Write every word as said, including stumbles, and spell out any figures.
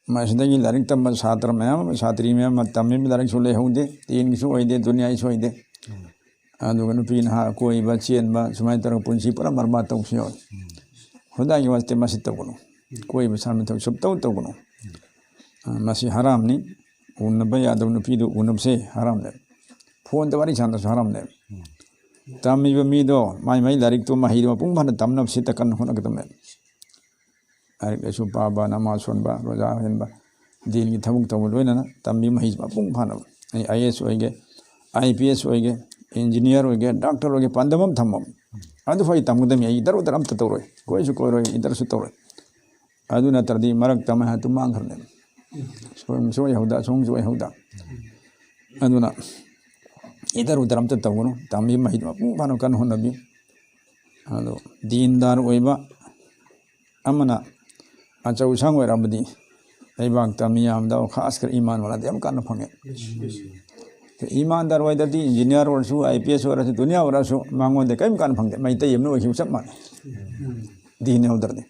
ꯃꯁꯤꯗꯒꯤ ꯂꯥꯏꯔꯤꯛ ꯇꯝꯕ ꯁꯥꯇ꯭ꯔ ꯃꯌꯥꯝ ꯑꯃ, ꯁꯥꯇ꯭ꯔꯤ ꯃꯌꯥꯝ ꯑꯃ ꯇꯝꯃꯤꯕ ꯂꯥꯏꯔꯤꯛꯁꯨ ꯂꯩꯍꯧꯗꯦ, ꯗꯤꯟꯒꯤꯁꯨ ꯑꯣꯏꯗꯦ, ꯗꯨꯅꯤꯌꯥꯒꯤꯁꯨ ꯑꯣꯏꯗꯦ꯫ ꯑꯗꯨꯒ ꯅꯨꯄꯤ ꯅꯍꯥ ꯀꯣꯏꯕ ꯆꯦꯟꯕ ꯁꯨꯃꯥꯏꯅ ꯇꯧꯔꯒ ꯄꯨꯟꯁꯤ ꯄꯨꯔꯥ ꯕꯔꯕꯥꯗ ꯇꯧꯕꯁꯨ ꯌꯥꯎꯏ꯫ ꯈꯨꯗꯥꯒꯤ ꯋꯥꯁꯇꯦ ꯃꯁꯤ ꯇꯧꯒꯅꯨ, ꯀꯣꯏꯕ ꯁꯥꯟꯕ ꯊꯕꯛ ꯁꯨꯞꯇꯧ ꯇꯧꯒꯅꯨ꯫ ꯑ, ꯃꯁꯤ ꯍꯔꯥꯝꯅꯤ꯫ ꯎꯅꯕ ꯌꯥꯗꯕ ꯅꯨꯄꯤꯗꯨ ꯎꯅꯕꯁꯦ ꯍꯔꯥꯝꯅꯦ꯫ ꯐꯣꯟꯗ ꯋꯥꯔꯤ ꯁꯥꯟꯅꯕꯁꯨ ꯍꯔꯥꯝꯅꯦ꯫ ꯇꯝꯃꯤꯕ ꯃꯤꯗꯣ ꯃꯥꯏ ꯃꯥꯏ ꯂꯥꯏꯔꯤꯛꯇꯣ, ꯃꯍꯩꯗꯣ ꯃꯄꯨꯡ ꯐꯥꯅ ꯇꯝꯅꯕꯁꯤꯗ ꯀꯟꯅ ꯍꯣꯠꯅꯒꯗꯕꯅꯦ꯫ ꯂꯥꯏꯔꯤꯛ ꯂꯥꯏꯁꯨ ꯄꯥꯕ, ꯅꯃꯥꯖ ꯁꯣꯟꯕ, ꯔꯣꯖꯥ ꯍꯦꯟꯕ, ꯗꯤꯟꯒꯤ ꯊꯕꯛ ꯇꯧꯕ ꯂꯣꯏꯅꯅ ꯇꯝꯕꯤ ꯃꯍꯩꯁꯤ ꯃꯄꯨꯡ ꯐꯥꯅꯕ꯫ ꯑꯩ IAS ꯑꯣꯏꯒꯦ, IPS ꯑꯣꯏꯒꯦ, engineer ꯑꯣꯏꯒꯦ, doctor ꯑꯣꯏꯒꯦ, ꯄꯥꯟꯗꯝ ꯑꯃ ꯊꯝꯃꯣ꯫ ꯑꯗꯨ ꯐꯥꯎ ꯑꯩ ꯇꯝꯒꯗꯕꯅꯤ, ꯑꯩ ꯏꯇꯔ ꯎꯇꯔ ꯑꯝꯇ ꯇꯧꯔꯣꯏ, ꯀꯣꯏꯁꯨ ꯀꯣꯏꯔꯣꯏ, ꯏꯇꯔꯁꯨ ꯇꯧꯔꯣꯏ꯫ ꯑꯗꯨ ꯅꯠꯇ꯭ꯔꯗꯤ ꯃꯔꯛꯇ ꯑꯃ ꯍꯦꯛꯇ ꯃꯥꯡꯈ꯭ꯔꯅꯦꯕ꯫ ꯁꯣꯝꯁꯨ ꯑꯣꯏꯍꯧꯗ, ꯑꯁꯣꯝꯁꯨ ꯑꯣꯏꯍꯧꯗ꯫ ꯑꯗꯨꯅ ꯏꯇꯔ ꯎꯇꯔ ꯑꯝꯇ ꯇꯧꯒꯅꯨ, ꯇꯝꯕꯤ ꯃꯍꯩꯗꯨ ꯃꯄꯨꯡ ꯐꯥꯅ ꯀꯟꯅ ꯍꯣꯠꯅꯕꯤꯌꯨ꯫ ꯑꯗꯣ ꯗꯤꯟꯗꯥꯔ ꯑꯣꯏꯕ ꯑꯃꯅ ꯑꯆꯧ ꯑꯁꯥꯡ ꯑꯣꯏꯔꯛꯑꯕꯗꯤ ꯂꯩꯕꯥꯛꯇ ꯃꯤꯌꯥꯝꯗ, ꯈꯥꯁꯀꯔ ꯏꯃꯥꯟ ꯋꯥꯂꯥꯗ ꯌꯥꯝ ꯀꯥꯟꯅ ꯐꯪꯉꯦ꯫ ꯏꯃꯥꯟꯗꯥꯔ ꯑꯣꯏꯗꯗꯤ engineer ꯑꯣꯏꯔꯁꯨ, IPS ꯑꯣꯏꯔꯁꯨ, ꯗꯨꯅꯤꯌꯥ ꯑꯣꯏꯔꯁꯨ ꯃꯉꯣꯟꯗ ꯀꯔꯤꯝ ꯀꯥꯟꯅ ꯐꯪꯗꯦ꯫ ꯃꯩꯇꯩ ꯑꯃꯅ ꯑꯣꯏꯈꯤꯕ ꯆꯞ ꯃꯥꯟꯅꯩ, ꯗꯤꯟ ꯌꯥꯎꯗ꯭ꯔꯗꯤ꯫